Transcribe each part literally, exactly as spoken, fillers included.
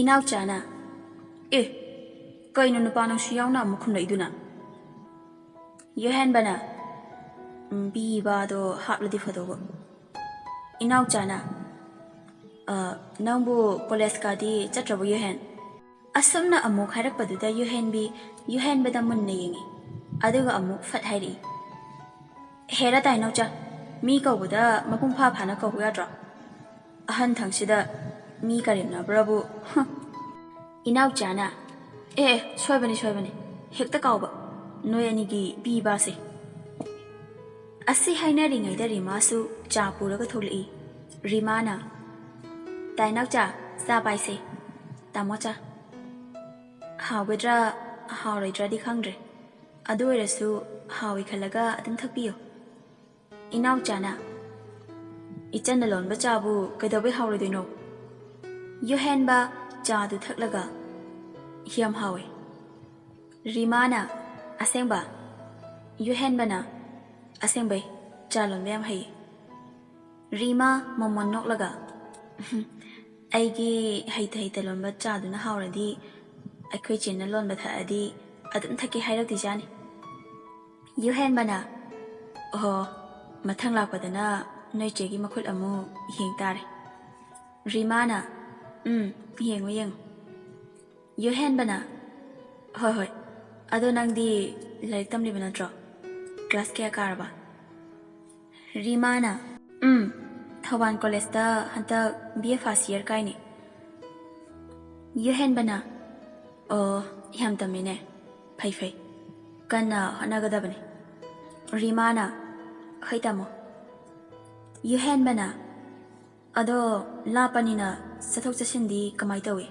ꯏꯅꯥꯎꯆꯥꯅ, "ꯑꯦ, ꯀꯩꯅꯣ ꯅꯨꯄꯥ ꯅꯪꯁꯨ ꯌꯥꯎꯅ ꯑꯃꯨꯛ ꯈꯨꯝꯂꯛꯏꯗꯨꯅ?" ꯌꯨꯍꯦꯟꯕꯅ, "ꯎꯝ, ꯕꯤꯕꯥꯗꯣ ꯍꯥꯞꯂꯗꯤ ꯐꯗꯧꯕ꯫" ꯏꯅꯥꯎꯆꯥꯅ, "ꯑ, ꯅꯪꯕꯨ ꯀꯣꯂꯦꯖꯀꯗꯤ ꯆꯠꯇ꯭ꯔꯕꯣ ꯌꯨꯍꯦꯟ?" ꯑꯁꯨꯝꯅ ꯑꯃꯨꯛ ꯍꯥꯏꯔꯛꯄꯗꯨꯗ ꯌꯨꯍꯦꯟꯕꯤ ꯌꯨꯍꯦꯟꯕꯗ ꯃꯨꯟꯅ ꯌꯦꯡꯉꯤ꯫ ꯑꯗꯨꯒ ꯑꯃꯨꯛ ꯐꯠ ꯍꯥꯏꯔꯛꯏ, "ꯍꯦꯔꯥ ꯇꯥꯏꯅꯧꯆꯥ, ꯃꯤ ꯀꯧꯕꯗ ꯃꯄꯨꯡ ꯐꯥ ꯐꯥꯅ ꯀꯧꯕ ꯌꯥꯗ꯭ꯔꯣ? ꯑꯍꯟ ꯊꯪꯁꯤꯗ ꯃꯤ ꯀꯔꯦꯝꯅꯕ꯭ꯔꯕꯨ, ꯍꯨꯝ!" ꯏꯅꯥꯎꯆꯥꯅ, "ꯑꯦ, ꯑꯦ, ꯁꯣꯏꯕꯅꯤ, ꯁꯣꯏꯕꯅꯤ꯫ ꯍꯦꯛꯇ ꯀꯥꯎꯕ꯫ ꯅꯣꯏ ꯑꯅꯤꯒꯤ ꯕꯤꯕꯥꯁꯦ꯫" ꯑꯁꯤ ꯍꯥꯏꯅꯔꯤꯉꯩꯗ ꯔꯤꯃꯥꯁꯨ ꯆꯥ ꯄꯨꯔꯒ ꯊꯣꯛꯂꯛꯏ꯫ ꯔꯤꯃꯥꯅ, "ꯇꯥꯏꯅꯥꯎꯆꯥ, ꯆꯥ ꯄꯥꯏꯁꯦ꯫ ꯇꯥꯃꯣꯆꯥ, ꯍꯥꯎꯒꯗ꯭ꯔꯥ ꯍꯥꯎꯔꯣꯏꯗ꯭ꯔꯥꯗꯤ ꯈꯪꯗ꯭ꯔꯦ꯫ ꯑꯗꯨ ꯑꯣꯏꯔꯁꯨ ꯍꯥꯎꯏ ꯈꯜꯂꯒ ꯑꯗꯨꯝ ꯊꯛꯄꯤꯌꯨ꯫" ꯏꯅꯥꯎꯆꯥꯅ, "ꯏꯆꯟꯅ ꯂꯣꯟꯕ ꯆꯥꯕꯨ ꯀꯩꯗꯧꯕꯩ ꯍꯥꯎꯔꯣꯏꯗꯣꯏꯅꯣ?" ꯌꯨꯍꯦꯟꯕ ꯆꯥꯗꯨ ꯊꯛꯂꯒ, "ꯌꯥꯝ ꯍꯥꯎꯋꯦ꯫" ꯔꯤꯃꯥꯅ, "ꯑꯁꯦꯡꯕ?" ꯌꯨꯍꯦꯟꯕꯅ, "ꯑꯁꯦꯡꯕꯩ, ꯆꯥ ꯂꯣꯟꯕ ꯌꯥꯝ ꯍꯩꯌꯦ꯫" ꯔꯤꯃꯥ ꯃꯃꯣꯟ ꯅꯣꯛꯂꯒ, "ꯑꯩꯒꯤ ꯍꯩꯇ ꯍꯩꯇ ꯂꯣꯟꯕ ꯆꯥꯗꯨꯅ ꯍꯥꯎꯔꯗꯤ, ꯑꯩꯈꯣꯏ ꯆꯦꯅ ꯂꯣꯟꯕ ꯊꯛꯑꯗꯤ ꯑꯗꯨꯝ ꯊꯛꯀꯦ ꯍꯥꯏꯔꯛꯇꯣꯏꯖꯥꯠꯅꯤ꯫" ꯌꯨꯍꯦꯟꯕꯅ, "ꯑꯣꯍꯣ, ꯃꯊꯪ ꯂꯥꯛꯄꯗꯅ ꯅꯣꯏ ꯆꯦꯒꯤ ꯃꯈꯨꯠ ꯑꯃꯨꯛ ꯌꯦꯡ ꯇꯥꯔꯦ꯫" ꯔꯤꯃꯥꯅ, "ꯎꯝ, ꯌꯦꯡꯉꯨ, ꯌꯦꯡꯉꯨ꯫" ꯌꯨꯍꯦꯟꯕꯅ, "ꯍꯣꯏ, ꯍꯣꯏ꯫ ꯑꯗꯣ ꯅꯪꯗꯤ ꯂꯥꯏꯔꯤꯛ ꯇꯝꯂꯤꯕ ꯅꯠꯇ꯭ꯔꯣ? ꯀ꯭ꯂꯥꯁ ꯀꯌꯥ ꯀꯥꯔꯕ?" ꯔꯤꯃꯥꯅ, "ꯎꯝ, ꯊꯧꯕꯥꯜ ꯀꯣꯂꯦꯖꯇ ꯍꯟꯗꯛ ꯕꯤ ꯑꯦ ꯐꯥꯔꯁ ꯏꯌꯔ ꯀꯥꯏꯅꯤ꯫" ꯌꯨꯍꯦꯟꯕꯅ, "ꯑꯣ, ꯌꯥꯝ ꯇꯝꯃꯤꯅꯦ꯫ ꯐꯩ, ꯐꯩ꯫ ꯀꯟꯅ ꯍꯣꯠꯅꯒꯗꯕꯅꯤ꯫" ꯔꯤꯃꯥꯅ, "ꯍꯣꯏ, ꯇꯥꯃꯣ꯫" ꯌꯨꯍꯦꯟꯕꯅ, "ꯑꯗꯣ ꯂꯥꯞꯄꯅꯤꯅ ꯆꯠꯊꯣꯛ ꯆꯠꯁꯤꯟꯗꯤ ꯀꯃꯥꯏ ꯇꯧꯏ?"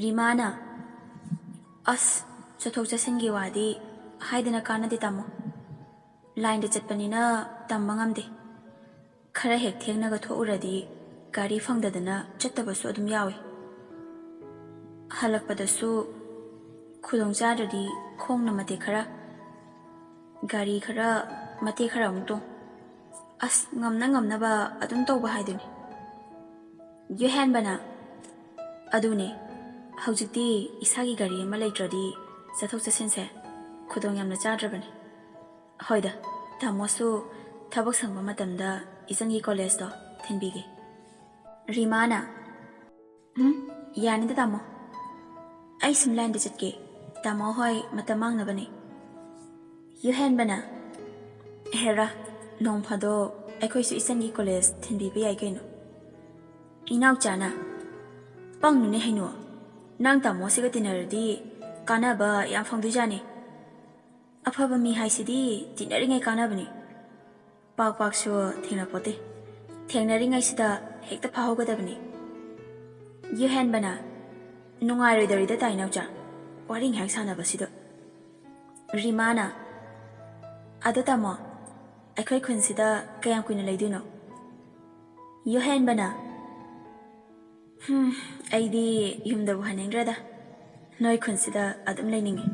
ꯔꯤꯃꯥꯅ, "ꯑꯁ, ꯆꯠꯊꯣꯛ ꯆꯠꯁꯤꯟꯒꯤ ꯋꯥꯗꯤ ꯍꯥꯏꯗꯅ ꯀꯥꯟꯅꯗꯦ, ꯇꯥꯃꯣ꯫ ꯂꯥꯏꯟꯗ ꯆꯠꯄꯅꯤꯅ ꯇꯝꯕ ꯉꯝꯗꯦ꯫ ꯈꯔ ꯍꯦꯛ ꯊꯦꯡꯅꯒ ꯊꯣꯛꯎꯔꯗꯤ ꯒꯥꯔꯤ ꯐꯪꯗꯗꯅ ꯆꯠꯇꯕꯁꯨ ꯑꯗꯨꯝ ꯌꯥꯎꯏ꯫ ꯍꯜꯂꯛꯄꯗꯁꯨ ꯈꯨꯗꯣꯡ ꯆꯥꯗ꯭ꯔꯗꯤ ꯈꯣꯡꯅ ꯃꯇꯦꯛ ꯈꯔ, ꯒꯥꯔꯤ ꯈꯔ, ꯃꯇꯦꯛ ꯈꯔ ꯑꯃꯨꯛ ꯇꯣꯡ꯫ ꯑꯁ, ꯉꯝꯅ ꯉꯝꯅꯕ ꯑꯗꯨꯝ ꯇꯧꯕ ꯍꯥꯏꯗꯨꯅꯤ꯫" ꯌꯨꯍꯦꯟꯕꯅ, ꯑꯗꯨꯅꯦ, ꯍꯧꯖꯤꯛꯇꯤ ꯏꯁꯥꯒꯤ ꯒꯥꯔꯤ ꯑꯃ ꯂꯩꯇ꯭ꯔꯗꯤ ꯆꯠꯊꯣꯛ ꯆꯠꯁꯤꯟꯁꯦ ꯈꯨꯗꯣꯡ ꯌꯥꯝꯅ ꯆꯥꯗ꯭ꯔꯕꯅꯤ꯫ ꯍꯣꯏꯗ, ꯇꯥꯃꯣꯁꯨ ꯊꯕꯛ ꯁꯪꯕ ꯃꯇꯝꯗ ꯏꯆꯟꯒꯤ ꯀꯣꯂꯦꯖꯇꯣ ꯊꯤꯟꯕꯤꯒꯦ꯫ ꯔꯤꯃꯥꯅ, "ꯎꯝ, ꯌꯥꯅꯤꯗ ꯇꯥꯃꯣ꯫ ꯑꯩ ꯁꯨꯝ ꯂꯥꯏꯟꯗ ꯆꯠꯀꯦ꯫ ꯇꯥꯃꯣ ꯍꯣꯏ ꯃꯇꯝ ꯃꯥꯡꯅꯕꯅꯦ꯫" ꯌꯨꯍꯦꯟꯕꯅ, "ꯍꯦꯔꯥ, ꯅꯣꯡ ꯐꯥꯗꯣꯛ ꯑꯩꯈꯣꯏꯁꯨ ꯏꯆꯟꯒꯤ ꯀꯣꯂꯦꯖ ꯊꯤꯟꯕꯤꯕ ꯌꯥꯏ ꯀꯩꯅꯣ꯫" ꯏꯅꯥꯎꯆꯥꯅ, "ꯄꯪꯅꯨꯅꯦ ꯍꯩꯅꯨ, ꯅꯪ ꯇꯥꯃꯣꯁꯤꯒ ꯇꯤꯟꯅꯔꯗꯤ ꯀꯥꯟꯅꯕ ꯌꯥꯝ ꯐꯪꯗꯣꯏꯖꯥꯠꯅꯤ꯫ ꯑꯐꯕ ꯃꯤ ꯍꯥꯏꯁꯤꯗꯤ ꯇꯤꯟꯅꯔꯤꯉꯩ ꯀꯥꯟꯅꯕꯅꯤ꯫ ꯄꯥꯛ ꯄꯥꯛꯁꯨ ꯊꯦꯡꯅꯄꯣꯠꯇꯦ꯫ ꯊꯦꯡꯅꯔꯤꯉꯩꯁꯤꯗ ꯍꯦꯛꯇ ꯐꯥꯍꯧꯒꯗꯕꯅꯤ꯫" ꯌꯨꯍꯦꯟꯕꯅ, "ꯅꯨꯡꯉꯥꯏꯔꯣꯏꯗꯧꯔꯤꯗ ꯇꯥꯏ ꯏꯅꯥꯎꯆꯥ, ꯋꯥꯔꯤ ꯉꯥꯏꯍꯥꯛ ꯁꯥꯟꯅꯕꯁꯤꯗ꯫" ꯔꯤꯃꯥꯅ, "ꯑꯗꯣ ꯇꯥꯃꯣ, ꯑꯩꯈꯣꯏ ꯈꯨꯟꯁꯤꯗ ꯀꯌꯥꯝ ꯀꯨꯏꯅ ꯂꯩꯗꯣꯏꯅꯣ?" ꯌꯨꯍꯦꯟꯕꯅ, "ꯍꯝ, ꯑꯩꯗꯤ ꯌꯨꯝꯗꯕꯨ ꯍꯟꯅꯤꯡꯗ꯭ꯔꯦꯗ꯫ ꯅꯣꯏ ꯈꯨꯟꯁꯤꯗ ꯑꯗꯨꯝ ꯂꯩꯅꯤꯡꯉꯤ꯫"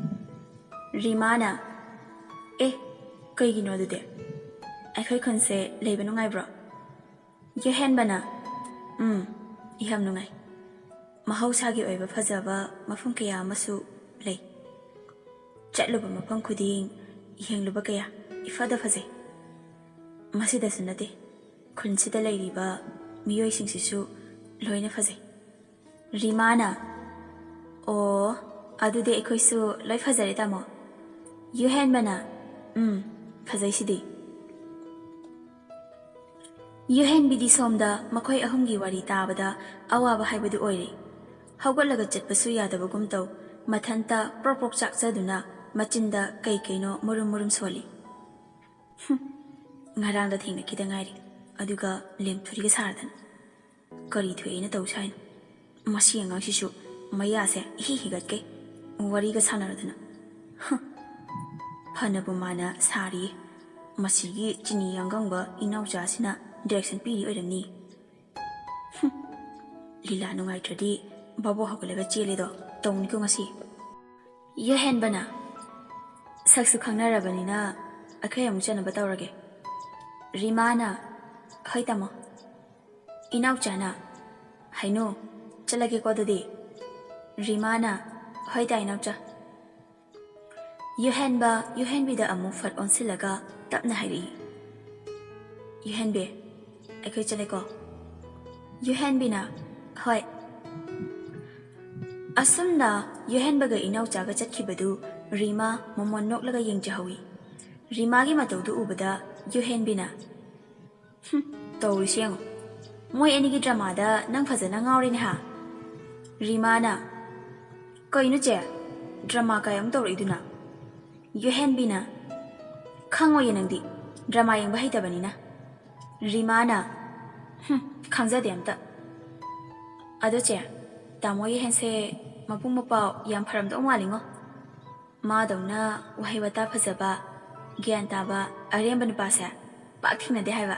ꯔꯤꯃꯥꯅ, "ꯑꯦ, ꯀꯩꯒꯤꯅꯣ ꯑꯗꯨꯗꯤ? ꯑꯩꯈꯣꯏ ꯈꯨꯟꯁꯦ ꯂꯩꯕ ꯅꯨꯡꯉꯥꯏꯕ꯭ꯔꯣ?" ꯌꯨꯍꯦꯟꯕꯅ, "ꯎꯝ, ꯌꯥꯝ ꯅꯨꯡꯉꯥꯏ꯫ ꯃꯍꯧꯁꯥꯒꯤ ꯑꯣꯏꯕ ꯐꯖꯕ ꯃꯐꯝ ꯀꯌꯥ ꯑꯃꯁꯨ ꯂꯩ꯫ ꯆꯠꯂꯨꯕ ꯃꯐꯝ ꯈꯨꯗꯤꯡ ꯌꯦꯡꯂꯨꯕ ꯀꯌꯥ ꯏꯐꯗ ꯐꯖꯩ꯫ ꯃꯁꯤꯗꯁꯨ ꯅꯠꯇꯦ, ꯈꯨꯟꯁꯤꯗ ꯂꯩꯔꯤꯕ ꯃꯤꯑꯣꯏꯁꯤꯡꯁꯤꯁꯨ ꯂꯣꯏꯅ ꯐꯖꯩ꯫" ꯔꯤꯃꯥꯅ, "ꯑꯣ, ꯑꯗꯨꯗꯤ ꯑꯩꯈꯣꯏꯁꯨ ꯂꯣꯏ ꯐꯖꯔꯦ ꯇꯥꯃꯣ꯫" ꯌꯨꯍꯦꯟꯕꯅ, "ꯎꯝ, ꯐꯖꯩꯁꯤꯗꯤ꯫" ꯌꯨꯍꯦꯟꯕꯤꯗꯤ ꯁꯣꯝꯗ ꯃꯈꯣꯏ ꯑꯍꯨꯝꯒꯤ ꯋꯥꯔꯤ ꯇꯥꯕꯗ ꯑꯋꯥꯕ ꯍꯥꯏꯕꯗꯨ ꯑꯣꯏꯔꯦ꯫ ꯍꯧꯒꯠꯂꯒ ꯆꯠꯄꯁꯨ ꯌꯥꯗꯕꯒꯨꯝ ꯇꯧ, ꯃꯊꯟꯇ ꯄ꯭ꯔꯣꯛ ꯄ꯭ꯔꯣꯛ ꯆꯥꯛꯆꯗꯨꯅ ꯃꯆꯤꯟꯗ ꯀꯩ ꯀꯩꯅꯣ ꯃꯨꯔꯨꯝ ꯃꯨꯔꯨꯝ ꯁꯣꯜꯂꯤ꯫ "ꯍꯨꯝ, ꯉꯔꯥꯡꯗ ꯊꯦꯡꯅꯈꯤꯗ ꯉꯥꯏꯔꯤ, ꯑꯗꯨꯒ ꯂꯦꯝꯊꯨꯔꯤꯒ ꯁꯥꯔꯗꯅ꯫ ꯀꯔꯤ ꯊꯣꯛꯑꯦꯅ ꯇꯧꯁꯦ ꯍꯥꯏꯅꯣ? ꯃꯁꯤ ꯑꯉꯥꯡꯁꯤꯁꯨ ꯃꯌꯥꯁꯦ ꯏꯍꯤ ꯍꯤꯒꯠꯀꯩ, ꯋꯥꯔꯤꯒ ꯁꯥꯟꯅꯔꯗꯅ꯫ ꯍꯨꯝ, ꯐꯅꯕꯨ ꯃꯥꯅ ꯁꯥꯔꯤꯌꯦ꯫ ꯃꯁꯤꯒꯤ ꯆꯤꯅꯤ ꯑꯉꯥꯡꯕ ꯏꯅꯥꯎꯆꯥꯁꯤꯅ ꯗꯥꯏꯔꯦꯛꯁꯟ ꯄꯤꯔꯤ ꯑꯣꯏꯔꯝꯅꯤ꯫ ꯍꯨꯝ, ꯂꯤꯂꯥ ꯅꯨꯡꯉꯥꯏꯇ꯭ꯔꯗꯤ ꯕꯥꯕꯣꯛ ꯍꯧꯒꯠꯂꯒ ꯆꯦꯜꯂꯦꯗꯣ ꯇꯧꯅꯤꯀꯣ ꯉꯁꯤ꯫" ꯌꯨꯍꯦꯟꯕꯅ, "ꯁꯛꯁꯨ ꯈꯪꯅꯔꯕꯅꯤꯅ ꯑꯩꯈꯣꯏ ꯑꯃꯨꯛ ꯆꯠꯅꯕ ꯇꯧꯔꯒꯦ꯫" ꯔꯤꯃꯥꯅ, "ꯍꯣꯏ ꯇꯥꯃꯣ꯫" ꯏꯅꯥꯎꯆꯥꯅ, "ꯍꯩꯅꯨ, ꯆꯠꯂꯒꯦꯀꯣ ꯑꯗꯨꯗꯤ꯫ ꯔꯤꯃꯥꯅ, "ꯍꯣꯏ ꯗꯥ ꯏꯅꯥꯎꯆꯥ"꯫ ꯌꯨꯍꯦꯟꯕ ꯌꯨꯍꯦꯟꯕꯤꯗ ꯑꯃꯨꯛ ꯐꯠ ꯑꯣꯟꯁꯤꯜꯂꯒ ꯇꯞꯅ ꯍꯥꯏꯔꯛꯏ, "ꯌꯨꯍꯦꯟꯕꯤ, ꯑꯩꯈꯣꯏ ꯆꯠꯂꯦꯀꯣ"꯫ ꯌꯨꯍꯦꯟꯕꯤꯅ, "ꯍꯣꯏ"꯫ ꯑꯁꯨꯝꯅ ꯌꯨꯍꯦꯟꯕꯒ ꯏꯅꯥꯎꯆꯥꯒ ꯆꯠꯈꯤꯕꯗꯨ ꯔꯤꯃꯥ ꯃꯃꯣꯟ ꯅꯣꯛꯂꯒ ꯌꯦꯡꯖꯍꯧꯏ꯫ ꯔꯤꯃꯥꯒꯤ ꯃꯇꯧꯗꯨ ꯎꯕꯗ ꯌꯨꯍꯦꯟꯕꯤꯅ, "ꯍꯨꯝ, ꯇꯧꯔꯤꯁꯤ ꯌꯦꯡꯉꯨ꯫ ꯃꯣꯏ ꯑꯅꯤꯒꯤ ꯗ꯭ꯔꯃꯥꯗ ꯅꯪ ꯐꯖꯅ ꯉꯥꯎꯔꯦꯅꯦ ꯍꯥ?" ꯔꯤꯃꯥꯅ, "ꯀꯩꯅꯣ ꯆꯦ? ꯗ꯭ꯔꯃꯥ ꯀꯥꯏ ꯑꯃꯨꯛ ꯇꯧꯔꯛꯏꯗꯨꯅ?" ꯌꯨꯍꯦꯟꯕꯤꯅ, "ꯈꯪꯉꯣꯏꯌꯦ ꯅꯪꯗꯤ, ꯗ꯭ꯔꯃꯥ ꯌꯦꯡꯕ ꯍꯩꯇꯕꯅꯤꯅ"꯫ ꯔꯤꯃꯥꯅ, "ꯍꯨꯝ, ꯈꯪꯖꯗꯦ ꯑꯝꯇ꯫ ꯑꯗꯣ ꯆꯦ, ꯇꯥꯃꯣ ꯌꯨꯍꯦꯟꯁꯦ ꯃꯕꯨꯡ ꯃꯄꯥꯎ ꯌꯥꯝ ꯐꯔꯝꯗꯧ ꯃꯥꯜꯂꯤꯉꯣ꯫ ꯃꯥꯗꯧꯅ ꯋꯥꯍꯩ ꯋꯥꯇꯥ ꯐꯖꯕ, ꯒ꯭ꯌꯥꯟ ꯇꯥꯕ, ꯑꯔꯦꯝꯕ ꯅꯨꯄꯥꯁꯦ ꯄꯥꯛ ꯊꯦꯡꯅꯗꯦ ꯍꯥꯏꯕ"꯫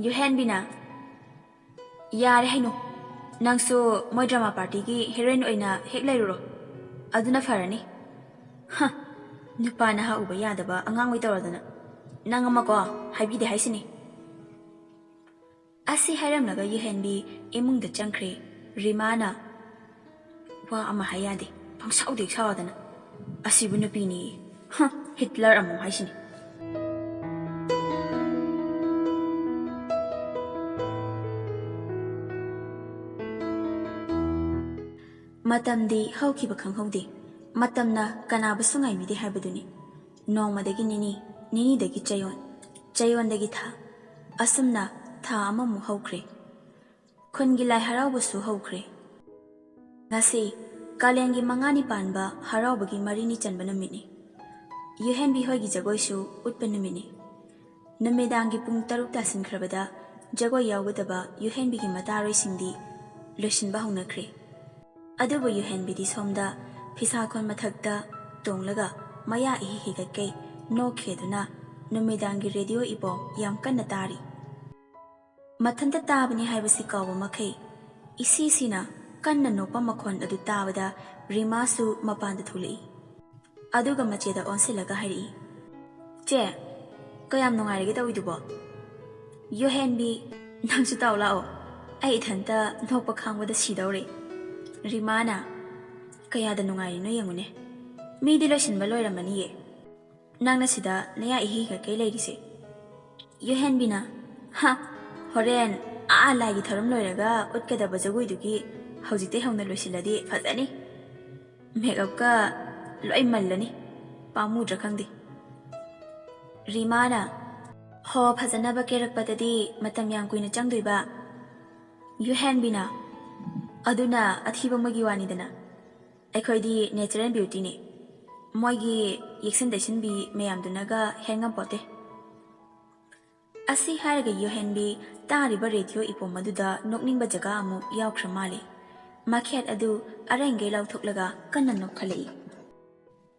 ꯌꯨꯍꯦꯟꯕꯤꯅ, "ꯌꯥꯔꯦ ꯍꯩꯅꯨ, ꯅꯪꯁꯨ ꯃꯣꯏ ꯗ꯭ꯔꯃꯥ ꯄꯥꯔꯇꯤꯒꯤ ꯍꯦꯔꯣꯏꯟ ꯑꯣꯏꯅ ꯍꯦꯛ ꯂꯩꯔꯨꯔꯣ, ꯑꯗꯨꯅ ꯐꯔꯅꯤ꯫ ꯍ, ꯅꯨꯄꯥ ꯅꯍꯥ ꯎꯕ ꯌꯥꯗꯕ ꯑꯉꯥꯡ ꯑꯣꯏ ꯇꯧꯔꯗꯅ꯫ ꯅꯪ ꯑꯃꯀꯣ ꯍꯥꯏꯕꯤꯗꯦ ꯍꯥꯏꯁꯤꯅꯤ"꯫ ꯑꯁꯤ ꯍꯥꯏꯔꯝꯂꯒ ꯌꯨꯍꯦꯟꯕꯤ ꯏꯃꯨꯡꯗ ꯆꯪꯈ꯭ꯔꯦ꯫ ꯔꯤꯃꯥꯅ, "ꯋꯥ ꯑꯃ ꯍꯥꯏ ꯌꯥꯗꯦ, ꯄꯪꯁꯥꯎꯗ ꯍꯦꯛ ꯁꯥꯎꯗꯅ꯫ ꯑꯁꯤꯕꯨ ꯅꯨꯄꯤꯅꯤ, ꯍ, ꯍꯤꯠꯂꯔ ꯑꯃꯨꯛ ꯍꯥꯏꯁꯤꯅꯤ"꯫ ꯃꯇꯝꯗꯤ ꯍꯧꯈꯤꯕ ꯈꯪꯍꯧꯗꯦ꯫ ꯃꯇꯝꯅ ꯀꯅꯥꯕꯨꯁꯨ ꯉꯥꯏꯕꯤꯗꯦ ꯍꯥꯏꯕꯗꯨꯅꯤ꯫ ꯅꯣꯡꯃꯗꯒꯤ ꯅꯤꯅꯤ, ꯅꯤꯅꯤꯗꯒꯤ ꯆꯌꯣꯜ, ꯆꯌꯣꯜꯗꯒꯤ ꯊꯥ, ꯑꯁꯨꯝꯅ ꯊꯥ ꯑꯃꯃꯨꯛ ꯍꯧꯈ꯭ꯔꯦ꯫ ꯈꯨꯟꯒꯤ ꯂꯥꯏ ꯍꯔꯥꯎꯕꯁꯨ ꯍꯧꯈ꯭ꯔꯦ꯫ ꯉꯁꯤ ꯀꯥꯂꯦꯟꯒꯤ ꯃꯉꯥꯅꯤ ꯄꯥꯟꯕ ꯍꯔꯥꯎꯕꯒꯤ ꯃꯔꯤꯅꯤ ꯆꯟꯕ ꯅꯨꯃꯤꯠꯅꯤ꯫ ꯌꯨꯍꯦꯟꯕꯤ ꯍꯣꯏꯒꯤ ꯖꯒꯣꯏꯁꯨ ꯎꯠꯄ ꯅꯨꯃꯤꯠꯅꯤ꯫ ꯅꯨꯃꯤꯗꯥꯡꯒꯤ ꯄꯨꯡ ꯇꯔꯨꯛ ꯇꯥꯁꯤꯟꯈ꯭ꯔꯕꯗ ꯖꯒꯣꯏ ꯌꯥꯎꯒꯗꯕ ꯌꯨꯍꯦꯟꯕꯤꯒꯤ ꯃꯇꯥꯔꯣꯏꯁꯤꯡꯗꯤ ꯂꯣꯏꯁꯤꯟꯕ ꯍꯧꯅꯈ꯭ꯔꯦ꯫ ꯑꯗꯨꯕꯨ ꯌꯨꯍꯦꯟꯕꯤꯗꯤ ꯁꯣꯝꯗ ꯐꯤꯁꯥꯈꯣꯟ ꯃꯊꯛꯇ ꯇꯣꯡꯂꯒ ꯃꯌꯥ ꯏꯍꯤ ꯍꯤꯒꯠꯀꯩ ꯅꯣꯛꯈꯤꯗꯨꯅ ꯅꯨꯃꯤꯗꯥꯡꯒꯤ ꯔꯦꯗꯤꯑꯣ ꯏꯕꯣꯝ ꯌꯥꯝ ꯀꯟꯅ ꯇꯥꯔꯤ꯫ ꯃꯊꯟꯇ ꯇꯥꯕꯅꯤ ꯍꯥꯏꯕꯁꯤ ꯀꯥꯎꯕ ꯃꯈꯩ ꯏꯁꯤ ꯁꯤꯅ ꯀꯟꯅ ꯅꯣꯛꯄ ꯃꯈꯣꯟ ꯑꯗꯨ ꯇꯥꯕꯗ ꯔꯤꯃꯥꯁꯨ ꯃꯄꯥꯟꯗ ꯊꯣꯛꯂꯛꯏ꯫ ꯑꯗꯨꯒ ꯃꯆꯦꯗ ꯑꯣꯟꯁꯤꯜꯂꯒ ꯍꯥꯏꯔꯛꯏ, "ꯆꯦ, ꯀꯌꯥꯝ ꯅꯨꯡꯉꯥꯏꯔꯒꯦ ꯇꯧꯔꯤꯗꯨꯕꯣ? ꯌꯨꯍꯦꯟꯕꯤ, ꯅꯪꯁꯨ ꯇꯥꯎ ꯂꯥꯛꯑꯣ꯫ ꯑꯩ ꯏꯊꯟꯇ ꯅꯣꯛꯄ ꯈꯥꯡꯕꯗ ꯁꯤꯗꯧꯔꯦ꯫ ꯔꯤꯃꯥꯅ, "ꯀꯌꯥꯗ ꯅꯨꯡꯉꯥꯏꯔꯤꯅꯣ ꯌꯦꯡꯉꯨꯅꯦ꯫ ꯃꯤꯗꯤ ꯂꯣꯏꯁꯤꯟꯕ ꯂꯣꯏꯔꯝꯃꯅꯤꯌꯦ꯫ ꯅꯪꯅ ꯁꯤꯗ ꯅꯌꯥ ꯏꯍꯤ ꯍꯤꯒꯠꯀꯩ ꯂꯩꯔꯤꯁꯦ?" ꯌꯨꯍꯦꯟꯕꯤꯅ, "ꯍꯥ, ꯍꯣꯔꯦꯟ ꯑꯥ ꯂꯥꯏꯒꯤ ꯊꯧꯔꯝ ꯂꯣꯏꯔꯒ ꯎꯠꯀꯗꯕ ꯖꯒꯣꯏꯗꯨꯒꯤ ꯍꯧꯖꯤꯛꯇꯩ ꯍꯧꯅ ꯂꯣꯏꯁꯤꯜꯂꯗꯤ ꯐꯖꯅꯤ꯫ ꯃꯦꯀꯞꯀ ꯂꯣꯏ ꯃꯜꯂꯅꯤ꯫ ꯄꯥꯝꯃꯨꯗ꯭ꯔꯥ ꯈꯪꯗꯦ꯫" ꯔꯤꯃꯥꯅ, "ꯍꯣ, ꯐꯖꯅꯕ ꯀꯦꯔꯛꯄꯗꯗꯤ ꯃꯇꯝ ꯌꯥꯝ ꯀꯨꯏꯅ ꯆꯪꯗꯣꯏꯕ?" ꯌꯨꯍꯦꯟꯕꯤꯅ, "ꯑꯗꯨꯅ ꯑꯊꯤꯕ ꯃꯣꯏꯒꯤ ꯋꯥꯅꯤꯗꯅ꯫ ꯑꯩꯈꯣꯏꯗꯤ natural beautyꯅꯤ꯫ ꯃꯣꯏꯒꯤ ꯌꯦꯛꯁꯤꯟ ꯇꯩꯁꯤꯟꯕꯤ ꯃꯌꯥꯝꯗꯨꯅꯒ ꯍꯦꯟ ꯉꯝꯄꯣꯠꯇꯦ꯫" ꯑꯁꯤ ꯍꯥꯏꯔꯒ ꯌꯨꯍꯦꯟꯕꯤ ꯇꯥꯔꯤꯕ ꯔꯦꯗꯤꯑꯣ ꯏꯄꯣꯝ ꯑꯗꯨꯗ ꯅꯣꯛꯅꯤꯡꯕ ꯖꯒꯥ ꯑꯃꯨꯛ ꯌꯥꯎꯈ꯭ꯔ ꯃꯥꯜꯂꯦ꯫ ꯃꯈꯦꯠ ꯑꯗꯨ ꯑꯔꯦꯡꯒꯩ ꯂꯥꯎꯊꯣꯛꯂꯒ ꯀꯟꯅ ꯅꯣꯛꯈꯠꯂꯛꯏ꯫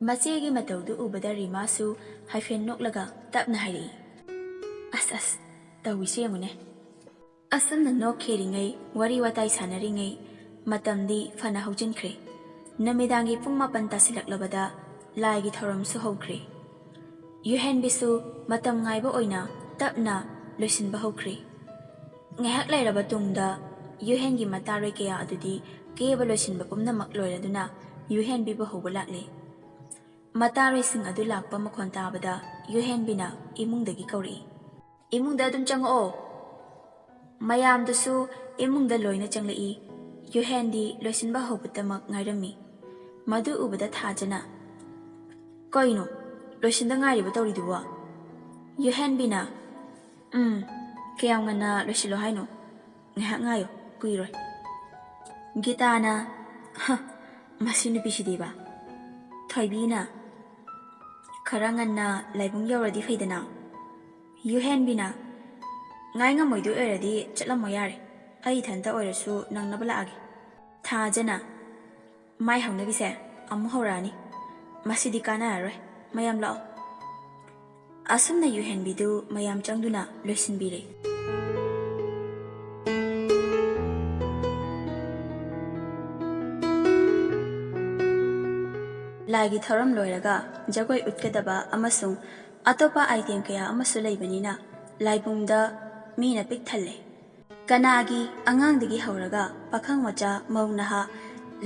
ꯃꯆꯦꯒꯤ ꯃꯇꯧꯗꯨ ꯎꯕꯗ ꯔꯤꯃꯥꯁꯨ ꯍꯥꯏꯐꯦꯠ ꯅꯣꯛꯂꯒ ꯇꯞꯅ ꯍꯥꯏꯔꯛꯏ, "ꯑꯁ ꯑꯁ, ꯇꯧꯏꯁꯦ ꯌꯦꯡꯉꯨꯅꯦ꯫" ꯑꯁꯨꯝꯅ ꯅꯣꯛꯈꯤꯔꯤꯉꯩ, ꯋꯥꯔꯤ ꯋꯥꯇꯥꯏ ꯁꯥꯟꯅꯔꯤꯉꯩ ꯃꯇꯝꯗꯤ ꯐꯅ ꯍꯧꯖꯤꯟꯈ꯭ꯔꯦ꯫ ꯅꯨꯃꯤꯗꯥꯡꯒꯤ ꯄꯨꯡ ꯃꯥꯄꯟ ꯇꯥꯁꯤꯜꯂꯛꯂꯕꯗ ꯂꯥꯏꯒꯤ ꯊꯧꯔꯝꯁꯨ ꯍꯧꯈ꯭ꯔꯦ꯫ ꯌꯨꯍꯦꯟꯕꯤꯁꯨ ꯃꯇꯝ ꯉꯥꯏꯕ ꯑꯣꯏꯅ ꯇꯞꯅ ꯂꯣꯏꯁꯤꯟꯕ ꯍꯧꯈ꯭ꯔꯦ꯫ ꯉꯥꯏꯍꯥꯛ ꯂꯩꯔꯕ ꯇꯨꯡꯗ ꯌꯨꯍꯦꯟꯒꯤ ꯃꯇꯥꯔꯣꯏ ꯀꯌꯥ ꯑꯗꯨꯗꯤ ꯀꯦꯕ ꯂꯣꯏꯁꯤꯟꯕ ꯄꯨꯝꯅꯃꯛ ꯂꯣꯏꯔꯗꯨꯅ ꯌꯨꯍꯦꯟꯕꯤꯕꯨ ꯍꯧꯕ ꯂꯥꯛꯂꯦ꯫ ꯃꯇꯥꯔꯣꯏꯁꯤꯡ ꯑꯗꯨ ꯂꯥꯛꯄ ꯃꯈꯣꯟ ꯇꯥꯕꯗ ꯌꯨꯍꯦꯟꯕꯤꯅ ꯏꯃꯨꯡꯗꯒꯤ ꯀꯧꯔꯛꯏ, "ꯏꯃꯨꯡꯗ ꯑꯗꯨꯝ ꯆꯪꯉꯛꯑꯣ꯫" ꯃꯌꯥꯝꯗꯨꯁꯨ ꯏꯃꯨꯡꯗ ꯂꯣꯏꯅ ꯆꯪꯂꯛꯏ꯫ ꯌꯨꯍꯦꯟꯗꯤ ꯂꯣꯏꯁꯤꯟꯕ ꯍꯧꯕꯇꯃꯛ ꯉꯥꯏꯔꯝꯃꯤ꯫ ꯃꯗꯨ ꯎꯕꯗ ꯊꯥꯖꯅ, "ꯀꯩꯅꯣ, ꯂꯣꯏꯁꯤꯟꯗ ꯉꯥꯏꯔꯤꯕ ꯇꯧꯔꯤꯗꯨꯕꯣ?" ꯌꯨꯍꯦꯟꯕꯤꯅ, "ꯎꯝ, ꯀꯌꯥꯝ ꯉꯟꯅ ꯂꯣꯏꯁꯤꯜꯂꯣ ꯍꯥꯏꯅꯣ? ꯉꯥꯏꯍꯥꯛ ꯉꯥꯏꯌꯣ, ꯀꯨꯏꯔꯣꯏ꯫" ꯒꯤꯇꯥꯅ, "ꯍ, ꯃꯁꯤ ꯅꯨꯄꯤꯁꯤꯗꯤꯕ꯫" ꯊꯣꯏꯕꯤꯅ, "ꯈꯔ ꯉꯟꯅ ꯂꯥꯏꯕꯨꯡ ꯌꯧꯔꯗꯤ ꯐꯩꯗꯅ꯫" ꯌꯨꯍꯦꯟꯕꯤꯅ, "ꯉꯥꯏ ꯉꯝꯃꯣꯏꯗꯣꯏ ꯑꯣꯏꯔꯗꯤ ꯆꯠꯂꯝꯃꯣ ꯌꯥꯔꯦ, ꯑꯩ ꯏꯊꯟꯇ ꯑꯣꯏꯔꯁꯨ ꯅꯪꯅꯕ ꯂꯥꯛꯑꯒꯦ꯫" ꯊꯥꯖꯅ, "ꯃꯥꯏ ꯍꯧꯅꯕꯤꯁꯦ ꯑꯃꯨꯛ ꯍꯧꯔꯛꯑꯅꯤ, ꯃꯁꯤꯗꯤ ꯀꯥꯟꯅꯔꯔꯣꯏ, ꯃꯌꯥꯝ ꯂꯥꯛꯑꯣ꯫" ꯑꯁꯨꯝꯅ ꯌꯨꯍꯦꯟꯕꯤꯗꯨ ꯃꯌꯥꯝ ꯆꯪꯗꯨꯅ ꯂꯣꯏꯁꯤꯟꯕꯤꯔꯦ꯫ ꯂꯥꯏꯒꯤ ꯊꯧꯔꯝ ꯂꯣꯏꯔꯒ ꯖꯒꯣꯏ ꯎꯠꯀꯗꯕ ꯑꯃꯁꯨꯡ ꯑꯇꯣꯞꯄ item ꯀꯌꯥ ꯑꯃꯁꯨ ꯂꯩꯕꯅꯤꯅ ꯂꯥꯏꯕꯨꯡꯗ ꯃꯤꯅ ꯄꯤꯛ ꯊꯜꯂꯦ꯫ ꯀꯅꯥꯒꯤ ꯑꯉꯥꯡꯗꯒꯤ ꯍꯧꯔꯒ ꯄꯥꯈꯪ ꯃꯆꯥ, ꯃꯧ ꯅꯍꯥ,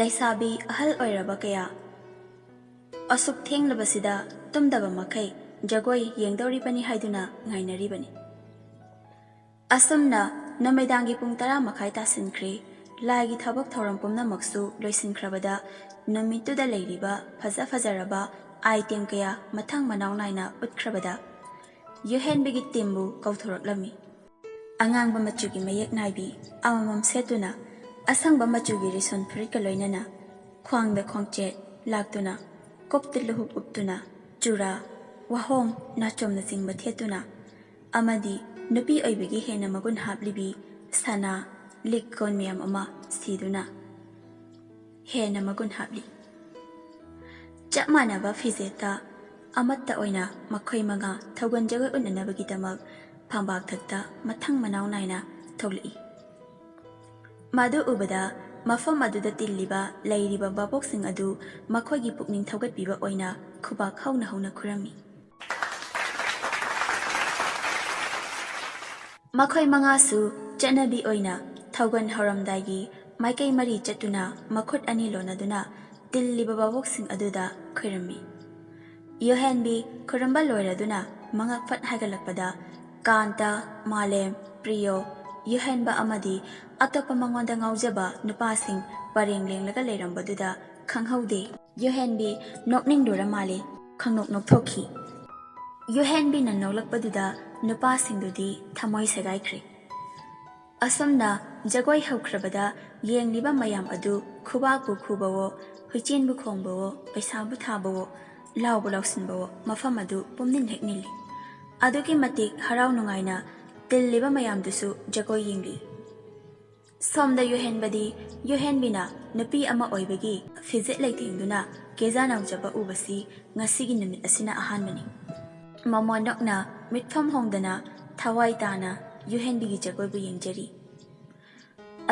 ꯂꯩꯁꯥꯕꯤ ꯑꯍꯜ ꯑꯣꯏꯔꯕ ꯀꯌꯥ ꯑꯁꯨꯛ ꯊꯦꯡꯂꯕꯁꯤꯗ ꯇꯨꯝꯗꯕ ꯃꯈꯩ ꯖꯒꯣꯏ ꯌꯦꯡꯗꯧꯔꯤꯕꯅꯤ ꯍꯥꯏꯗꯨꯅ ꯉꯥꯏꯅꯔꯤꯕꯅꯤ꯫ ꯑꯁꯨꯝꯅ ꯅꯨꯃꯤꯗꯥꯡꯒꯤ ꯄꯨꯡ ꯇꯔꯥ ꯃꯈꯥꯏ ꯇꯥꯁꯤꯟꯈ꯭ꯔꯦ꯫ ꯂꯥꯏꯒꯤ ꯊꯕꯛ ꯊꯧꯔꯝ ꯄꯨꯝꯅꯃꯛꯁꯨ ꯂꯣꯏꯁꯤꯟꯈ꯭ꯔꯕꯗ, ꯅꯨꯃꯤꯠꯇꯨꯗ ꯂꯩꯔꯤꯕ ꯐꯖ ꯐꯖꯔꯕ item ꯀꯌꯥ ꯃꯊꯪ ꯃꯅꯥꯎ ꯅꯥꯏꯅ ꯎꯠꯈ꯭ꯔꯕꯗ, ꯌꯨꯍꯦꯟꯕꯤꯒꯤ teamꯕꯨ ꯀꯧꯊꯣꯔꯛꯂꯝꯃꯤ꯫ ꯑꯉꯥꯡꯕ ꯃꯆꯨꯒꯤ ꯃꯌꯦꯛ ꯅꯥꯏꯕꯤ ꯑꯃꯃꯝ ꯁꯦꯠꯇꯨꯅ, ꯑꯁꯪꯕ ꯃꯆꯨꯒꯤ ꯔꯤꯁꯣꯟ ꯐꯨꯔꯤꯠꯀ ꯂꯣꯏꯅꯅ, ꯈ꯭ꯋꯥꯡꯗ ꯈꯣꯡꯆꯦꯠ ꯂꯥꯛꯇꯨꯅ, ꯀꯣꯛꯇ ꯂꯨꯍꯨꯞ ꯎꯞꯇꯨꯅ, ꯆꯨꯔꯥ, ꯋꯥꯍꯣꯡ, ꯅꯥꯆꯣꯝꯅꯆꯤꯡꯕ ꯊꯦꯠꯇꯨꯅ, ꯑꯃꯗꯤ ꯅꯨꯄꯤ ꯑꯣꯏꯕꯒꯤ ꯍꯦꯟꯅ ꯃꯒꯨꯟ ꯍꯥꯞꯂꯤꯕꯤ ꯁꯅꯥ, ꯂꯤꯛ ꯀꯣꯟ ꯃꯌꯥꯝ ꯑꯃ ꯁꯤꯗꯨꯅ ꯍꯦꯟꯅ ꯃꯒꯨꯟ ꯍꯥꯞꯂꯤ꯫ ꯆꯞ ꯃꯥꯟꯅꯕ ꯐꯤꯖꯦꯠꯇ ꯑꯃꯠꯇ ꯑꯣꯏꯅ ꯃꯈꯣꯏ ꯃꯉꯥ ꯊꯧꯒꯜ ꯖꯒꯣꯏ ꯎꯠꯅꯅꯕꯒꯤꯗꯃꯛ ꯐꯝꯕꯥꯛꯊꯛꯇ ꯃꯊꯪ ꯃꯅꯥꯎ ꯅꯥꯏꯅ ꯊꯣꯛꯂꯛꯏ꯫ ꯃꯗꯨ ꯎꯕꯗ ꯃꯐꯝ ꯑꯗꯨꯗ ꯇꯤꯜꯂꯤꯕ ꯂꯩꯔꯤꯕ ꯚꯥꯕꯣꯛꯁꯤꯡ ꯑꯗꯨ ꯃꯈꯣꯏꯒꯤ ꯄꯨꯛꯅꯤꯡ ꯊꯧꯒꯠꯄꯤꯕ ꯑꯣꯏꯅ ꯈꯨꯕꯥꯛ ꯍꯧꯅ ꯍꯧꯅ ꯈꯨꯔꯝꯃꯤ꯫ ꯃꯈꯣꯏ ꯃꯉꯥꯁꯨ ꯆꯠꯅꯕꯤ ꯑꯣꯏꯅ ꯊꯧꯒꯜ ꯍꯧꯔꯝꯗꯥꯏꯒꯤ ꯃꯥꯏꯀꯩ ꯃꯔꯤ ꯆꯠꯇꯨꯅ ꯃꯈꯨꯠ ꯑꯅꯤ ꯂꯣꯟꯅꯗꯨꯅ ꯇꯤꯜꯂꯤꯕ ꯚꯥꯕꯣꯛꯁꯤꯡ ꯑꯗꯨꯗ ꯈꯨꯔꯨꯝꯃꯤ꯫ ꯌꯨꯍꯦꯟꯕꯤ ꯈꯨꯔꯨꯝꯕ ꯂꯣꯏꯔꯗꯨꯅ ꯃꯉꯛ ꯐꯠ ꯍꯥꯏꯒꯠꯂꯛꯄꯗ ꯀꯥꯟꯇ, ꯃꯥꯂꯦꯝ, ꯄ꯭ꯔꯤꯌꯣ, ꯌꯨꯍꯦꯟꯕ ꯑꯃꯗꯤ ꯑꯇꯣꯞꯄ ꯃꯉꯣꯟꯗ ꯉꯥꯎꯖꯕ ꯅꯨꯄꯥꯁꯤꯡ ꯄꯔꯦꯡ ꯂꯦꯡꯂꯒ ꯂꯩꯔꯝꯕꯗꯨꯗ ꯈꯪꯍꯧꯗꯦ꯫ ꯌꯨꯍꯦꯟꯕꯤ ꯅꯣꯛꯅꯤꯡꯂꯨꯔ ꯃꯥꯜꯂꯦ, ꯈꯪꯅꯣꯛ ꯅꯣꯛꯊꯣꯛꯈꯤ꯫ ꯌꯨꯍꯦꯟꯕꯤꯅ ꯅꯣꯛꯂꯛꯄꯗꯨꯗ ꯅꯨꯄꯥꯁꯤꯡꯗꯨꯗꯤ ꯊꯃꯣꯏ ꯁꯦꯒꯥꯏꯈ꯭ꯔꯦ꯫ ꯑꯁꯨꯝꯅ ꯖꯒꯣꯏ ꯍꯧꯈ꯭ꯔꯕꯗ ꯌꯦꯡꯂꯤꯕ ꯃꯌꯥꯝ ꯑꯗꯨ ꯈꯨꯕꯥꯛꯄꯨ ꯈꯨꯕꯋꯣ, ꯍꯨꯏꯆꯦꯟꯕꯨ ꯈꯣꯡꯕꯋꯣ, ꯄꯩꯁꯥꯕꯨ ꯊꯥꯕꯋꯣ, ꯂꯥꯎꯕꯨ ꯂꯥꯎꯁꯤꯟꯕꯋꯣ, ꯃꯐꯝ ꯑꯗꯨ ꯄꯨꯝꯅꯤꯜ ꯍꯦꯛ ꯅꯤꯜꯂꯤ꯫ ꯑꯗꯨꯛꯀꯤ ꯃꯇꯤꯛ ꯍꯔꯥꯎ ꯅꯨꯡꯉꯥꯏꯅ ꯇꯤꯜꯂꯤꯕ ꯃꯌꯥꯝꯗꯨꯁꯨ ꯖꯒꯣꯏ ꯌꯦꯡꯂꯤ꯫ ꯁꯣꯝꯗ ꯌꯨꯍꯦꯟꯕꯗꯤ ꯌꯨꯍꯦꯟꯕꯤꯅ ꯅꯨꯄꯤ ꯑꯃ ꯑꯣꯏꯕꯒꯤ ꯐꯤꯖꯦꯠ ꯂꯩꯇꯦꯡꯗꯨꯅ ꯀꯦꯖꯥ ꯅꯧꯖꯕ ꯎꯕꯁꯤ ꯉꯁꯤꯒꯤ ꯅꯨꯃꯤꯠ ꯑꯁꯤꯅ ꯑꯍꯥꯟꯕꯅꯤ꯫ ꯃꯃꯣꯟ ꯅꯣꯛꯅ ꯃꯤꯠꯐꯝ ꯍꯣꯡꯗꯅ ꯊꯋꯥꯏ ꯇꯥꯅ ꯌꯨꯍꯦꯟꯕꯤꯒꯤ ꯖꯒꯣꯏꯕꯨ ꯌꯦꯡꯖꯔꯤ꯫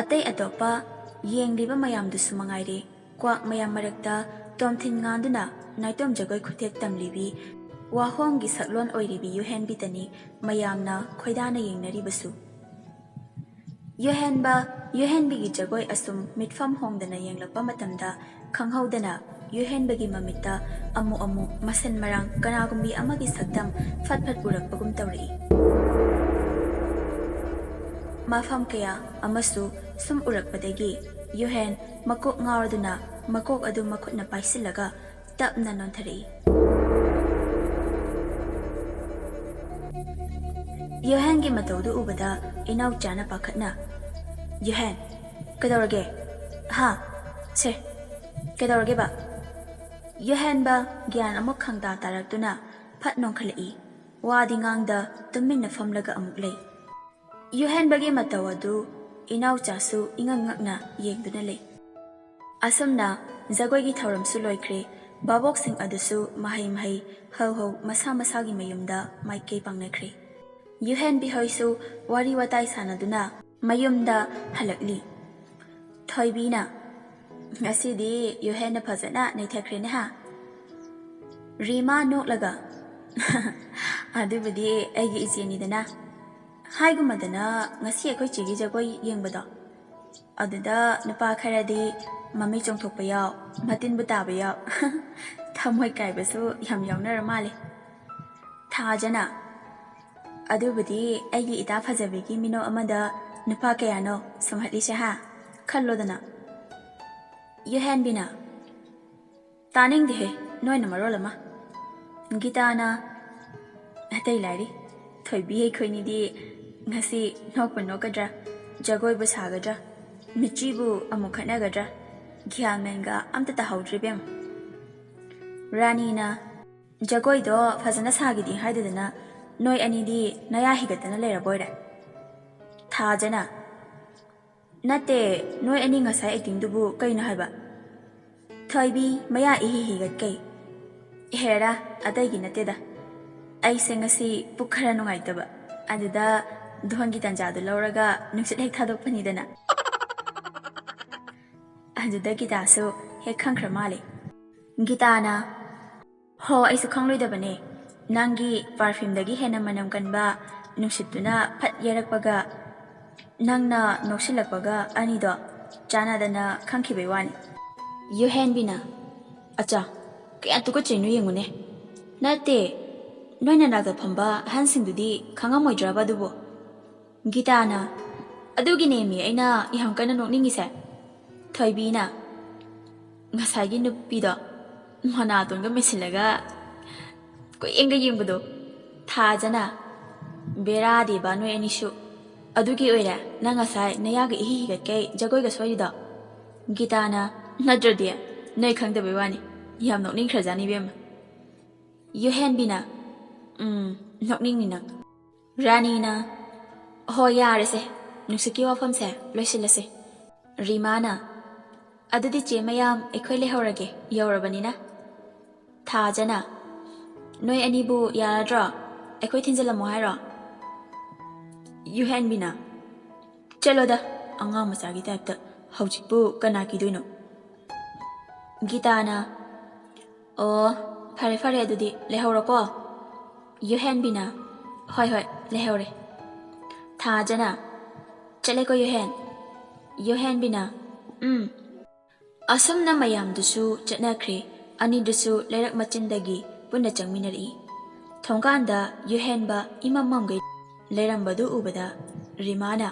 ꯑꯇꯩ ꯑꯇꯣꯞꯄ ꯌꯦꯡꯂꯤꯕ ꯃꯌꯥꯝꯗꯨꯁꯨ ꯃꯉꯥꯏꯔꯦ, ꯀ꯭ꯋꯥꯛ ꯃꯌꯥꯝ ꯃꯔꯛꯇ ꯇꯣꯝꯊꯤꯟ ꯉꯥꯟꯗꯨꯅ ꯅꯥꯏꯇꯣꯝ ꯖꯒꯣꯏ ꯈꯨꯊꯦꯛ ꯇꯝꯂꯤꯕꯤ ꯋꯥꯍꯣꯡꯒꯤ ꯁꯛꯂꯣꯟ ꯑꯣꯏꯔꯤꯕꯤ ꯌꯨꯍꯦꯟꯕꯤꯇꯅꯤ ꯃꯌꯥꯝꯅ ꯈꯣꯏꯗꯥꯅ ꯌꯦꯡꯅꯔꯤꯕꯁꯨ꯫ ꯌꯨꯍꯦꯟꯕ, ꯌꯨꯍꯦꯟꯕꯤꯒꯤ ꯖꯒꯣꯏ ꯑꯁꯨꯝ ꯃꯤꯠꯐꯝ ꯍꯣꯡꯗꯅ ꯌꯦꯡꯂꯛꯄ ꯃꯇꯝꯗ, ꯈꯪꯍꯧꯗꯅ ꯌꯨꯍꯦꯟꯕꯒꯤ ꯃꯃꯤꯠꯇ ꯑꯃꯨꯛ ꯑꯃꯨꯛ ꯃꯁꯟ ꯃꯔꯥꯡ ꯀꯅꯥꯒꯨꯝꯕꯤ ꯑꯃꯒꯤ ꯁꯛꯇꯝ ꯐꯠ ꯐꯠ ꯎꯔꯛꯄꯒꯨꯝ ꯇꯧꯔꯛꯏ꯫ ꯃꯐꯝ ꯀꯌꯥ ꯑꯃꯁꯨ ꯁꯨꯝ ꯎꯔꯛꯄꯗꯒꯤ ꯌꯨꯍꯦꯟ ꯃꯀꯣꯛ ꯉꯥꯎꯔꯗꯨꯅ ꯃꯀꯣꯛ ꯑꯗꯨ ꯃꯈꯨꯠꯅ ꯄꯥꯏꯁꯤꯜꯂꯒ ꯇꯞꯅ ꯅꯣꯟꯊꯔꯛꯏ꯫ ꯌꯨꯍꯦꯟꯒꯤ ꯃꯇꯧꯗꯨ ꯎꯕꯗ ꯏꯅꯥꯎꯆꯥꯅ ꯄꯥꯈꯠꯅ, "ꯌꯨꯍꯦꯟ, ꯀꯩꯗꯧꯔꯒꯦ? ꯍꯥ? ꯁꯦ, ꯀꯩꯗꯧꯔꯒꯦꯕ?" ꯌꯨꯍꯦꯟꯕ ꯒ꯭ꯌꯥꯟ ꯑꯃꯨꯛ ꯈꯪꯇꯥ ꯇꯥꯔꯛꯇꯨꯅ ꯐꯠ ꯅꯣꯡꯈꯠꯂꯛꯏ꯫ ꯋꯥꯗꯤ ꯉꯥꯡꯗ ꯇꯨꯃꯤꯟꯅ ꯐꯝꯂꯒ ꯑꯃꯨꯛ ꯂꯩ꯫ ꯌꯨꯍꯦꯟꯕꯒꯤ ꯃꯇꯧ ꯑꯗꯨ ꯏꯅꯥꯎꯆꯥꯁꯨ ꯏꯉꯛ ꯉꯛꯅ ꯌꯦꯡꯗꯨꯅ ꯂꯩ꯫ ꯑꯁꯨꯝꯅ ꯖꯒꯣꯏꯒꯤ ꯊꯧꯔꯝꯁꯨ ꯂꯣꯏꯈ꯭ꯔꯦ꯫ ꯚꯥꯕꯣꯛꯁꯤꯡ ꯑꯗꯨꯁꯨ ꯃꯍꯩ ꯃꯍꯩ ꯍꯧ ꯍꯧ ꯃꯁꯥ ꯃꯁꯥꯒꯤ ꯃꯌꯨꯝꯗ ꯃꯥꯏꯀꯩ ꯄꯥꯡꯅꯈ꯭ꯔꯦ꯫ ꯌꯨꯍꯦꯟꯕꯤ ꯍꯣꯏꯁꯨ ꯋꯥꯔꯤ ꯋꯥꯇꯥꯏ ꯁꯥꯟꯅꯗꯨꯅ ꯃꯌꯨꯝꯗ ꯍꯜꯂꯛꯂꯤ꯫ ꯊꯣꯏꯕꯤꯅ, "ꯉꯁꯤꯗꯤ ꯌꯨꯍꯦꯟꯅ ꯐꯖꯅ ꯅꯩꯊꯈ꯭ꯔꯦꯅꯦ ꯍꯥ?" ꯔꯤꯃꯥ ꯅꯣꯛꯂꯒ, "ꯑꯗꯨꯕꯨꯗꯤ ꯑꯩꯒꯤ ꯏꯆꯦꯅꯤꯗꯅ꯫ ꯍꯥꯏꯒꯨꯝꯃꯗꯅ ꯉꯁꯤ ꯑꯩꯈꯣꯏ ꯆꯦꯒꯤ ꯖꯒꯣꯏ ꯌꯦꯡꯕꯗꯣ, ꯑꯗꯨꯗ ꯅꯨꯄꯥ ꯈꯔꯗꯤ ꯃꯃꯩ ꯆꯣꯡꯊꯣꯛꯄ ꯌꯥꯎ, ꯃꯇꯤꯟꯕꯨ ꯇꯥꯕ ꯌꯥꯎ, ꯊꯃꯣꯏ ꯀꯥꯏꯕꯁꯨ ꯌꯥꯝ ꯌꯥꯎꯅꯔ ꯃꯥꯜꯂꯦ꯫" ꯊꯥꯖꯅ, "ꯑꯗꯨꯕꯨꯗꯤ ꯑꯩꯒꯤ ꯏꯇꯥ ꯐꯖꯕꯤꯒꯤ ꯃꯤꯅꯣꯛ ꯑꯃꯗ ꯅꯨꯄꯥ ꯀꯌꯥꯅꯣ ꯁꯨꯝꯍꯠꯂꯤꯁꯦ ꯍꯥ? ꯈꯜꯂꯣꯗꯅ꯫" ꯌꯨꯍꯦꯟꯕꯤꯅ, "ꯇꯥꯅꯤꯡꯗꯦꯍꯦ, ꯅꯣꯏꯅ ꯃꯔꯣꯜ ꯑꯃ꯫" ꯒꯤꯇꯥꯅ, "ꯑꯇꯩ ꯂꯥꯏꯔꯤ, ꯊꯣꯏꯕꯤ ꯑꯩꯈꯣꯏꯅꯤꯗꯤ ꯉꯁꯤ ꯅꯣꯛꯄꯨ ꯅꯣꯛꯀꯗ꯭ꯔꯥ, ꯖꯒꯣꯏꯕꯨ ꯁꯥꯒꯗ꯭ꯔꯥ, ꯃꯤꯠꯆꯤꯕꯨ ꯑꯃꯨꯛ ꯈꯠꯅꯒꯗ꯭ꯔꯥ, ꯒ꯭ꯌꯥꯟ ꯃꯦꯟꯒ ꯑꯝꯇ ꯇꯥꯍꯧꯗ꯭ꯔꯦ ꯏꯕꯦꯝꯃ꯫" ꯔꯥꯅꯤꯅ, "ꯖꯒꯣꯏꯗꯣ ꯐꯖꯅ ꯁꯥꯒꯦꯗꯤ ꯍꯥꯏꯗꯗꯅ ꯅꯣꯏ ꯑꯅꯤꯗꯤ ꯅꯌꯥ ꯍꯤꯒꯠꯇꯅ ꯂꯩꯔꯕꯣꯏꯔꯦ?" ꯊꯥꯖꯅ, "ꯅꯠꯇꯦ, ꯅꯣꯏ ꯑꯅꯤ ꯉꯁꯥꯏ ꯑꯦꯛꯇꯤꯡꯗꯨꯕꯨ ꯀꯩꯅꯣ ꯍꯥꯏꯕ?" ꯊꯣꯏꯕꯤ ꯃꯌꯥ ꯏꯍꯤ ꯍꯤꯒꯠꯀꯩ, "ꯍꯦꯔꯥ, ꯑꯇꯩꯒꯤ ꯅꯠꯇꯦꯗ, ꯑꯩꯁꯦ ꯉꯁꯤ ꯄꯨꯛ ꯈꯔ ꯅꯨꯡꯉꯥꯏꯇꯕ, ꯑꯗꯨꯗ ꯙꯣꯟꯒꯤ ꯇꯟꯖꯥꯗꯨ ꯂꯧꯔꯒ ꯅꯨꯡꯁꯤꯠ ꯍꯦꯛ ꯊꯥꯗꯣꯛꯄꯅꯤꯗꯅ꯫" ꯑꯗꯨꯗ ꯒꯤꯇꯥꯁꯨ ꯍꯦꯛ ꯈꯪꯈ꯭ꯔ ꯃꯥꯜꯂꯦ꯫ ꯒꯤꯇꯥꯅ, "ꯍꯣ, ꯑꯩꯁꯨ ꯈꯪꯂꯣꯏꯗꯕꯅꯦ꯫ ꯅꯪꯒꯤ ꯄꯥꯔꯐ꯭ꯌꯨꯝꯗꯒꯤ ꯍꯦꯟꯅ ꯃꯅꯝ ꯀꯟꯕ ꯅꯨꯡꯁꯤꯠꯇꯨꯅ ꯐꯠ ꯌꯩꯔꯛꯄꯒ ꯅꯪꯅ ꯅꯣꯛꯁꯤꯜꯂꯛꯄꯒ ꯑꯅꯤꯗꯣ ꯆꯥꯟꯅꯗꯅ ꯈꯪꯈꯤꯕꯩ ꯋꯥꯅꯤ꯫ ꯌꯨꯍꯦꯟꯕꯤꯅ, "ꯑꯆꯥ, ꯀꯌꯥ ꯇꯨꯀꯠꯆꯩꯅꯣ ꯌꯦꯡꯉꯨꯅꯦ꯫ ꯅꯠꯇꯦ, ꯅꯣꯏ ꯅꯅꯥꯛꯇ ꯐꯝꯕ ꯑꯍꯟꯁꯤꯡꯗꯨꯗꯤ ꯈꯪꯉꯝꯃꯣꯏꯗ꯭ꯔꯕ ꯑꯗꯨꯕꯨ?" ꯒꯤꯇꯥꯅ, "ꯑꯗꯨꯒꯤꯅꯦꯃꯤ ꯑꯩꯅ ꯌꯥꯝ ꯀꯟꯅ ꯅꯣꯛꯅꯤꯡꯉꯤꯁꯦ꯫" ꯊꯣꯏꯕꯤꯅ, "ꯉꯁꯥꯏꯒꯤ ꯅꯨꯄꯤꯗꯣ ꯃꯅꯥꯇꯣꯟꯒ ꯃꯦꯟꯁꯤꯜꯂꯒ ꯀꯣꯏꯌꯦꯡꯒ ꯌꯦꯡꯕꯗꯣ꯫" ꯊꯥꯖꯅ, "ꯕꯦꯔꯥꯗꯤꯕ ꯅꯣꯏ ꯑꯅꯤꯁꯨ꯫ ꯑꯗꯨꯒꯤ ꯑꯣꯏꯔꯦ ꯅꯪ ꯉꯁꯥꯏ ꯅꯌꯥꯒ ꯏꯍꯤ ꯍꯤꯒꯠꯀꯩ ꯖꯒꯣꯏꯒ ꯁꯣꯏꯔꯤꯗꯣ꯫" ꯒꯤꯇꯥꯅ, "ꯅꯠꯇ꯭ꯔꯗꯤ, ꯅꯣꯏ ꯈꯪꯗꯕꯩ ꯋꯥꯅꯤ꯫ ꯌꯥꯝ ꯅꯣꯛꯅꯤꯡꯈ꯭ꯔꯖꯥꯠꯅꯤ ꯏꯕꯦꯝꯃ꯫" ꯌꯨꯍꯦꯟꯕꯤꯅ, "ꯎꯝ, ꯅꯣꯛꯅꯤꯡꯅꯤ ꯅꯪ꯫" ꯔꯥꯅꯤꯅ, "ꯍꯣꯏ, ꯌꯥꯔꯦꯁꯦ, ꯅꯨꯡꯁꯤꯠꯀꯤ ꯋꯥꯐꯝꯁꯦ ꯂꯣꯏꯁꯤꯜꯂꯁꯦ꯫" ꯔꯤꯃꯥꯅ, "ꯑꯗꯨꯗꯤ ꯆꯦ ꯃꯌꯥꯝ, ꯑꯩꯈꯣꯏ ꯂꯩꯍꯧꯔꯒꯦ, ꯌꯧꯔꯕꯅꯤꯅ꯫" ꯊꯥꯖꯅ, "ꯅꯣꯏ ꯑꯅꯤꯕꯨ ꯌꯥꯔꯗ꯭ꯔꯣ? ꯑꯩꯈꯣꯏ ꯊꯤꯟꯖꯜꯂꯝꯃꯣ ꯍꯥꯏꯔꯣ?" ꯌꯨꯍꯦꯟꯕꯤꯅ, "ꯆꯠꯂꯣꯗ, ꯑꯉꯥꯡ ꯃꯆꯥꯒꯤ ꯇꯥꯏꯞꯇ, ꯍꯧꯖꯤꯛꯄꯨ ꯀꯅꯥ ꯀꯤꯗꯣꯏꯅꯣ?" ꯒꯤꯇꯥꯅ, "ꯑꯣ, ꯐꯔꯦ ꯐꯔꯦ, ꯑꯗꯨꯗꯤ ꯂꯩꯍꯧꯔꯣꯀꯣ꯫" ꯌꯨꯍꯦꯟꯕꯤꯅ, "ꯍꯣꯏ ꯍꯣꯏ, ꯂꯩꯍꯧꯔꯦ꯫" ꯊꯥꯖꯅ, "ꯆꯠꯂꯦꯀꯣ ꯌꯨꯍꯦꯟ꯫" ꯌꯨꯍꯦꯟꯕꯤꯅ, "ꯎꯝ꯫" ꯑꯁꯨꯝꯅ ꯃꯌꯥꯝꯗꯨꯁꯨ ꯆꯠꯅꯈ꯭ꯔꯦ꯫ ꯑꯅꯤꯗꯨꯁꯨ ꯂꯩꯔꯛ ꯃꯆꯤꯟꯗꯒꯤ ꯄꯨꯟꯅ ꯆꯪꯃꯤꯟꯅꯔꯛꯏ꯫ ꯊꯣꯡꯒꯥꯟꯗ ꯌꯨꯍꯦꯟꯕ ꯏꯃꯝ ꯃꯝꯒꯩ ꯂꯩꯔꯝꯕꯗꯨ ꯎꯕꯗ ꯔꯤꯃꯥꯅ,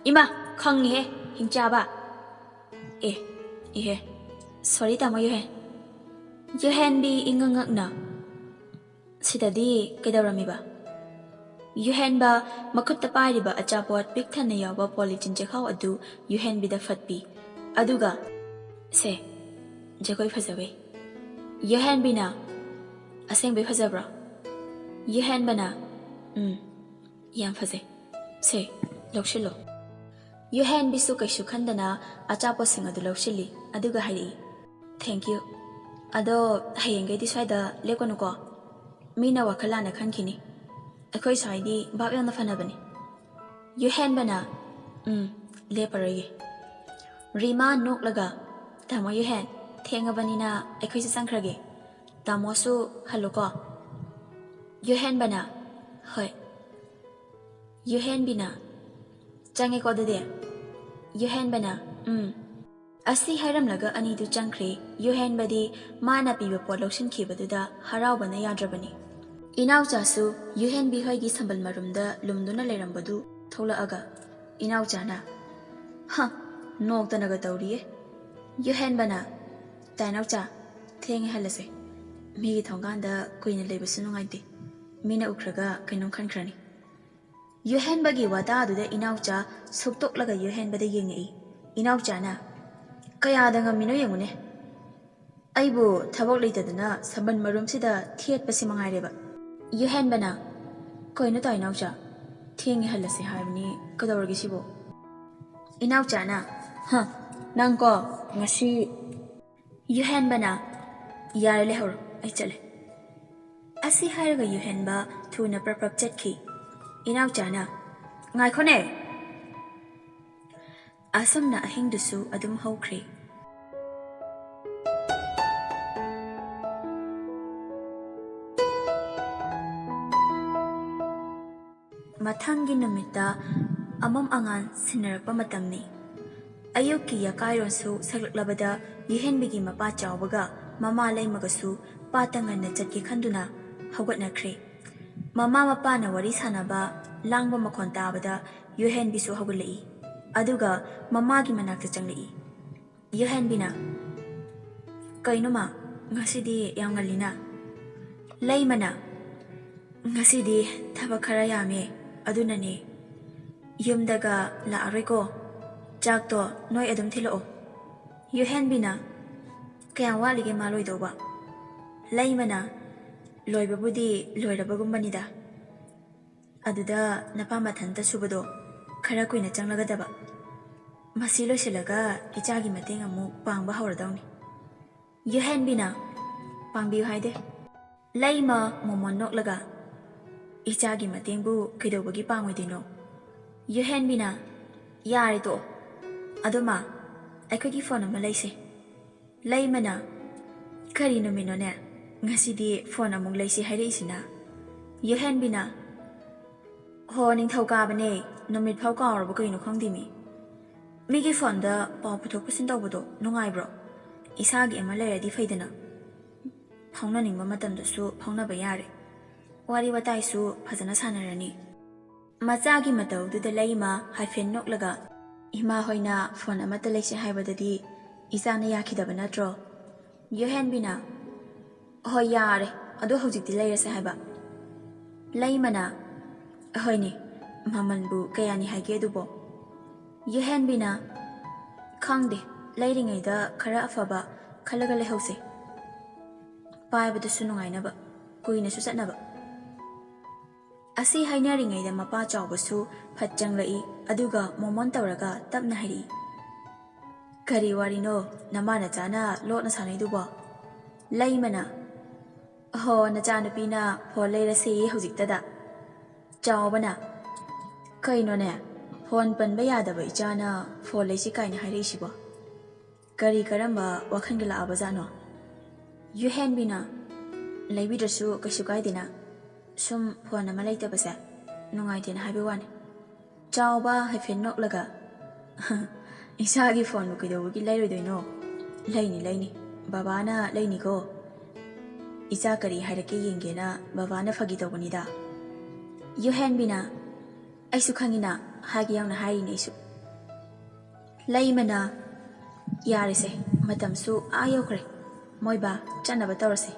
"ꯏꯃꯥ, ꯈꯪꯉꯤꯍꯦ, ꯍꯤꯡꯆꯥꯕ꯫" "ꯑꯦ, ꯏꯍꯦ, sorry ꯇꯥꯃꯣ ꯌꯨꯍꯦꯟ꯫" ꯌꯨꯍꯦꯟꯕꯤ ꯏꯉꯛ ꯉꯛꯅ, "ꯁꯤꯗꯗꯤ ꯀꯩꯗꯧꯔꯝꯃꯤꯕ?" ꯌꯨꯍꯦꯟꯕ ꯃꯈꯨꯠꯇ ꯄꯥꯏꯔꯤꯕ ꯑꯆꯥꯄꯣꯠ ꯄꯤꯛ ꯊꯟꯅ ꯌꯥꯎꯕ ꯄꯣꯂꯤꯊꯤꯟ ꯆꯦꯈꯥꯎ ꯑꯗꯨ ꯌꯨꯍꯦꯟꯕꯤꯗ ꯐꯠꯄꯤ꯫ ꯑꯗꯨꯒ, "ꯁꯦ, ꯖꯒꯣꯏ ꯐꯖꯕꯩ꯫" ꯌꯨꯍꯦꯟꯕꯤꯅ, "ꯑꯁꯦꯡꯕꯩ ꯐꯖꯕ꯭ꯔꯣ?" ꯌꯨꯍꯦꯟꯕꯅ, "ꯎꯝ, ꯌꯥꯝ ꯐꯖꯩ꯫ ꯁꯦ, ꯂꯧꯁꯤꯜꯂꯣ꯫" ꯌꯨꯍꯦꯟꯕꯤꯁꯨ ꯀꯩꯁꯨ ꯈꯟꯗꯅ ꯑꯆꯥꯄꯣꯠꯁꯤꯡ ꯑꯗꯨ ꯂꯧꯁꯤꯜꯂꯤ, ꯑꯗꯨꯒ ꯍꯥꯏꯔꯛꯏ, "Thank you꯫ ꯑꯗꯣ ꯍꯌꯦꯡꯈꯩꯗꯤ ꯁ꯭ꯋꯥꯏꯗ ꯂꯦꯞꯀꯅꯨꯀꯣ꯫ ꯃꯤꯅ ꯋꯥꯈꯜ ꯂꯥꯟꯅ ꯈꯟꯈꯤꯅꯤ꯫ ꯑꯩꯈꯣꯏ ꯁ꯭ꯋꯥꯏꯗꯤ ꯚꯥꯞ ꯌꯥꯝꯅ ꯐꯅꯕꯅꯤ꯫" ꯌꯨꯍꯦꯟꯕꯅ, "ꯎꯝ, ꯂꯦꯞꯄꯔꯣꯏꯒꯦ꯫" ꯔꯤꯃꯥ ꯅꯣꯛꯂꯒ, "ꯇꯥꯃꯣ ꯌꯨꯍꯦꯟ, ꯊꯦꯡꯉꯕꯅꯤꯅ ꯑꯩꯈꯣꯏꯁꯨ ꯆꯪꯈ꯭ꯔꯒꯦ꯫ ꯇꯥꯃꯣꯁꯨ ꯍꯜꯂꯨꯀꯣ꯫" ꯌꯨꯍꯦꯟꯕꯅ, "ꯍꯣꯏ꯫" ꯌꯨꯍꯦꯟꯕꯤꯅ, "ꯆꯪꯉꯦꯀꯣ ꯑꯗꯨꯗꯤ?" ꯌꯨꯍꯦꯟꯕꯅ, "ꯎꯝ"꯫ ꯑꯁꯤ ꯍꯥꯏꯔꯝꯂꯒ ꯑꯅꯤꯗꯨ ꯆꯪꯈ꯭ꯔꯦ꯫ ꯌꯨꯍꯦꯟꯕꯗꯤ ꯃꯥꯅ ꯄꯤꯕ ꯄꯣꯠ ꯂꯧꯁꯤꯟꯈꯤꯕꯗꯨꯗ ꯍꯔꯥꯎꯕꯅ ꯌꯥꯗ꯭ꯔꯕꯅꯤ꯫ ꯏꯅꯥꯎꯆꯥꯁꯨ ꯌꯨꯍꯦꯟꯕꯤ ꯍꯣꯏꯒꯤ ꯁꯝꯕꯜ ꯃꯔꯨꯝꯗ ꯂꯨꯝꯗꯨꯅ ꯂꯩꯔꯝꯕꯗꯨ ꯊꯣꯛꯂꯛꯑꯒ ꯏꯅꯥꯎꯆꯥꯅ, "ꯍ, ꯅꯣꯛꯇꯅꯒ ꯇꯧꯔꯤꯌꯦ"꯫ ꯌꯨꯍꯦꯟꯕꯅ, "ꯇꯥꯏꯅꯥꯎꯆꯥ, ꯊꯦꯡꯉꯦ, ꯍꯜꯂꯁꯦ꯫ ꯃꯤꯒꯤ ꯊꯣꯡꯒꯥꯟꯗ ꯀꯨꯏꯅ ꯂꯩꯕꯁꯨ ꯅꯨꯡꯉꯥꯏꯇꯦ꯫ ꯃꯤꯅ ꯎꯈ꯭ꯔꯒ ꯀꯩꯅꯣꯝ ꯈꯟꯈ꯭ꯔꯅꯤ"꯫ ꯌꯨꯍꯦꯟꯕꯒꯤ ꯋꯥꯇꯥꯗꯨꯗ ꯏꯅꯥꯎꯆꯥ ꯁꯨꯛꯇꯣꯛꯂꯒ ꯌꯨꯍꯦꯟꯕꯗ ꯌꯦꯡꯉꯛꯏ꯫ ꯏꯅꯥꯎꯆꯥꯅ, "ꯀꯌꯥꯗ ꯉꯝꯃꯤꯅꯣ ꯌꯦꯡꯉꯨꯅꯦ꯫ ꯑꯩꯕꯨ ꯊꯕꯛ ꯂꯩꯇꯗꯅ ꯁꯝꯕꯜ ꯃꯔꯨꯝꯁꯤꯗ ꯊꯦꯠꯄꯁꯤ ꯃꯉꯥꯏꯔꯦꯕ"꯫ ꯌꯨꯍꯦꯟꯕꯅ, "ꯀꯩꯅꯣ ꯇꯥꯏꯅꯥꯎꯆꯥ? ꯊꯦꯡꯉꯦ, ꯍꯜꯂꯁꯦ ꯍꯥꯏꯕꯅꯤ, ꯀꯩꯗꯧꯔꯒꯦ ꯁꯤꯕꯣ?" ꯏꯅꯥꯎꯆꯥꯅ, "ꯍ, ꯅꯪꯀꯣ, ꯉꯁꯤ"꯫ ꯌꯨꯍꯦꯟꯕꯅ, "ꯌꯥꯔꯦ, ꯂꯩꯍꯧꯔꯣ, ꯑꯩ ꯆꯠꯂꯦ"꯫ ꯑꯁꯤ ꯍꯥꯏꯔꯒ ꯌꯨꯍꯦꯟꯕ ꯊꯨꯅ ꯄ꯭ꯔꯞ ꯄ꯭ꯔꯞ ꯆꯠꯈꯤ꯫ ꯏꯅꯥꯎꯆꯥꯅ, "ꯉꯥꯏꯈꯣꯅꯦ"꯫ ꯑꯁꯨꯝꯅ ꯑꯍꯤꯡꯗꯨꯁꯨ ꯑꯗꯨꯝ ꯍꯧꯈ꯭ꯔꯦ꯫ ꯃꯊꯪꯒꯤ ꯅꯨꯃꯤꯠꯇ ꯑꯃꯝ ꯑꯉꯥꯟ ꯁꯤꯟꯅꯔꯛꯄ ꯃꯇꯝꯅꯤ꯫ ꯑꯌꯨꯛꯀꯤ ꯌꯥꯀꯥꯏꯔꯣꯟꯁꯨ ꯁꯛꯂꯛꯂꯕꯗ ꯌꯨꯍꯦꯟꯕꯤꯒꯤ ꯃꯄꯥ ꯆꯥꯎꯕꯒ ꯃꯃꯥ ꯂꯩꯃꯒꯁꯨ ꯄꯥꯠꯇ ꯉꯟꯅ ꯆꯠꯀꯦ ꯈꯟꯗꯨꯅ ꯍꯧꯒꯠꯅꯈ꯭ꯔꯦ꯫ ꯃꯃꯥ ꯃꯄꯥꯅ ꯋꯥꯔꯤ ꯁꯥꯟꯅꯕ, ꯂꯥꯡꯕ ꯃꯈꯣꯟ ꯇꯥꯕꯗ ꯌꯨꯍꯦꯟꯕꯤꯁꯨ ꯍꯧꯒꯠꯂꯛꯏ꯫ ꯑꯗꯨꯒ ꯃꯃꯥꯒꯤ ꯃꯅꯥꯛꯇ ꯆꯪꯂꯛꯏ꯫ ꯌꯨꯍꯦꯟꯕꯤꯅ, "ꯀꯩꯅꯣ ꯃꯥ, ꯉꯁꯤꯗꯤ ꯌꯥꯝ ꯉꯜꯂꯤꯅ?" ꯂꯩꯃꯅ, "ꯉꯁꯤꯗꯤ ꯊꯕꯛ ꯈꯔ ꯌꯥꯝꯃꯦ, ꯑꯗꯨꯅꯅꯦ꯫ ꯌꯨꯝꯗꯒ ꯂꯥꯛꯑꯔꯣꯏꯀꯣ꯫ ꯆꯥꯛꯇꯣ ꯅꯣꯏ ꯑꯗꯨꯝ ꯊꯤꯜꯂꯛꯑꯣ"꯫ ꯌꯨꯍꯦꯟꯕꯤꯅ, "ꯀꯌꯥꯝ ꯋꯥꯠꯂꯤꯒꯦ ꯃꯥ ꯂꯣꯏꯗꯧꯕ?" ꯂꯩꯃꯅ, "ꯂꯣꯏꯕꯕꯨꯗꯤ ꯂꯣꯏꯔꯕꯒꯨꯝꯕꯅꯤꯗ꯫ ꯑꯗꯨꯗ ꯅꯄꯥ ꯃꯊꯟꯇ ꯁꯨꯕꯗꯣ ꯈꯔ ꯀꯨꯏꯅ ꯆꯪꯂꯒꯗꯕ꯫ ꯃꯁꯤ ꯂꯣꯏꯁꯤꯜꯂꯒ ꯏꯆꯥꯒꯤ ꯃꯇꯦꯡ ꯑꯃꯨꯛ ꯄꯥꯡꯕ ꯍꯧꯔꯗꯧꯅꯤ"꯫ ꯌꯨꯍꯦꯟꯕꯤꯅ, "ꯄꯥꯡꯕꯤꯌꯨ ꯍꯥꯏꯗꯦ"꯫ ꯂꯩꯃ ꯃꯣꯃꯣꯟ ꯅꯣꯛꯂꯒ, "ꯏꯆꯥꯒꯤ ꯃꯇꯦꯡꯕꯨ ꯀꯩꯗꯧꯕꯒꯤ ꯄꯥꯡꯉꯣꯏꯗꯣꯏꯅꯣ?" ꯌꯨꯍꯦꯟꯕꯤꯅ, "ꯌꯥꯔꯦ ꯇꯣꯛꯑꯣ꯫ ꯑꯗꯣ ꯃꯥ, ꯑꯩꯈꯣꯏꯒꯤ ꯐꯣꯟ ꯑꯃ ꯂꯩꯁꯦ"꯫ ꯂꯩꯃꯅ, "ꯀꯔꯤ ꯅꯨꯃꯤꯠꯅꯣꯅꯦ? ꯉꯁꯤꯗꯤ ꯐꯣꯟ ꯑꯃꯨꯛ ꯂꯩꯁꯤ ꯍꯥꯏꯔꯛꯏꯁꯤꯅ?" ꯌꯨꯍꯦꯟꯕꯤꯅ, "ꯍꯣ, ꯅꯤꯡꯊꯧꯀꯥꯕꯅꯦ꯫ ꯅꯨꯃꯤꯠ ꯐꯥꯎ ꯀꯥꯎꯔꯕ ꯀꯩꯅꯣ ꯈꯪꯗꯦꯃꯤ꯫ ꯃꯤꯒꯤ ꯐꯣꯟꯗ ꯄꯥꯎ ꯄꯨꯊꯣꯛ ꯄꯨꯁꯤꯟ ꯇꯧꯕꯗꯣ ꯅꯨꯡꯉꯥꯏꯕ꯭ꯔꯣ? ꯏꯁꯥꯒꯤ ꯑꯃ ꯂꯩꯔꯗꯤ ꯐꯩꯗꯅ꯫ ꯐꯥꯎꯅꯅꯤꯡꯕ ꯃꯇꯝꯗꯁꯨ ꯐꯥꯎꯅꯕ ꯌꯥꯔꯦ꯫ ꯋꯥꯔꯤ ꯋꯥꯇꯥꯏꯁꯨ ꯐꯖꯅ ꯁꯥꯟꯅꯔꯅꯤ꯫ ꯃꯆꯥꯒꯤ ꯃꯇꯧꯗꯨꯗ ꯂꯩꯃ ꯍꯥꯏꯐꯦꯠ ꯅꯣꯛꯂꯒ, "ꯏꯃꯥ ꯍꯣꯏꯅ ꯐꯣꯟ ꯑꯃꯠꯇ ꯂꯩꯁꯦ ꯍꯥꯏꯕꯗꯗꯤ ꯏꯆꯥꯅ ꯌꯥꯈꯤꯗꯕ ꯅꯠꯇ꯭ꯔꯣ?" ꯌꯨꯍꯦꯟꯕꯤꯅ, "ꯍꯣꯏ, ꯌꯥꯔꯦ, ꯑꯗꯣ ꯍꯧꯖꯤꯛꯇꯤ ꯂꯩꯔꯁꯦ ꯍꯥꯏꯕ?" ꯂꯩꯃꯅ, "ꯍꯣꯏꯅꯦ, ꯃꯃꯜꯕꯨ ꯀꯌꯥꯅꯤ ꯍꯥꯏꯒꯦ ꯑꯗꯨꯕꯣ?" ꯌꯨꯍꯦꯟꯕꯤꯅ, "ꯈꯪꯗꯦ, ꯂꯩꯔꯤꯉꯩꯗ ꯈꯔ ꯑꯐꯕ ꯈꯜꯂꯒ ꯂꯩꯍꯧꯁꯦ, ꯄꯥꯏꯕꯗꯁꯨ ꯅꯨꯡꯉꯥꯏꯅꯕ, ꯀꯨꯏꯅꯁꯨ ꯆꯠꯅꯕ꯫" ꯑꯁꯤ ꯍꯥꯏꯅꯔꯤꯉꯩꯗ ꯃꯄꯥ ꯆꯥꯎꯕꯁꯨ ꯐꯠ ꯆꯪꯂꯛꯏ, ꯑꯗꯨꯒ ꯃꯣꯃꯣꯟ ꯇꯧꯔꯒ ꯇꯞꯅ ꯍꯥꯏꯔꯛꯏ, "ꯀꯔꯤ ꯋꯥꯔꯤꯅꯣ ꯅꯃꯥ ꯅꯆꯥꯅ ꯂꯣꯠꯅ ꯁꯥꯟꯅꯩꯗꯨꯕꯣ?" ꯂꯩꯃꯅ, "ꯍꯣ, ꯅꯆꯥꯅꯨꯄꯤꯅ ꯐꯣꯟ ꯂꯩꯔꯁꯦꯌꯦ ꯍꯧꯖꯤꯛꯇꯗ꯫" ꯆꯥꯎꯕꯅ, "ꯀꯩꯅꯣꯅꯦ, ꯐꯣꯟ ꯄꯟꯕ ꯌꯥꯗꯕ ꯏꯆꯥꯅ ꯐꯣꯟ ꯂꯩꯁꯤ ꯀꯥꯏꯅ ꯍꯥꯏꯔꯛꯏꯁꯤꯕꯣ? ꯀꯔꯤ ꯀꯔꯝꯕ ꯋꯥꯈꯜꯒ ꯂꯥꯛꯑꯕꯖꯥꯠꯅꯣ?" ꯌꯨꯍꯦꯟꯕꯤꯅ, "ꯂꯩꯕꯤꯗ꯭ꯔꯁꯨ ꯀꯩꯁꯨ ꯀꯥꯏꯗꯦꯅ, ꯁꯨꯝ ꯐꯣꯟ ꯑꯃ ꯂꯩꯇꯕꯁꯦ ꯅꯨꯡꯉꯥꯏꯇꯦꯅ ꯍꯥꯏꯕꯩ ꯋꯥꯅꯤ꯫" ꯆꯥꯎꯕ ꯍꯥꯏꯐꯦꯠ ꯅꯣꯛꯂꯒ, "ꯏꯁꯥꯒꯤ ꯐꯣꯟꯕꯨ ꯀꯩꯗꯧꯕꯒꯤ ꯂꯩꯔꯣꯏꯗꯣꯏꯅꯣ? ꯂꯩꯅꯤ, ꯂꯩꯅꯤ, ꯕꯕꯥꯅ ꯂꯩꯅꯤꯀꯣ꯫ ꯏꯆꯥ ꯀꯔꯤ ꯍꯥꯏꯔꯛꯀꯦ ꯌꯦꯡꯒꯦꯅ ꯕꯕꯥꯅ ꯐꯥꯒꯤ ꯇꯧꯕꯅꯤꯗ꯫" ꯌꯨꯍꯦꯟꯕꯤꯅ, "ꯑꯩꯁꯨ ꯈꯪꯉꯤꯅ, ꯍꯥꯏꯒꯦ ꯌꯥꯎꯅ ꯍꯥꯏꯔꯤꯅꯦ ꯑꯩꯁꯨ꯫" ꯂꯩꯃꯅ, "ꯌꯥꯔꯦꯁꯦ, ꯃꯇꯝꯁꯨ ꯑꯥ ꯌꯧꯈ꯭ꯔꯦ, ꯃꯣꯏ ꯕꯥ, ꯆꯠꯅꯕ ꯇꯧꯔꯁꯦ,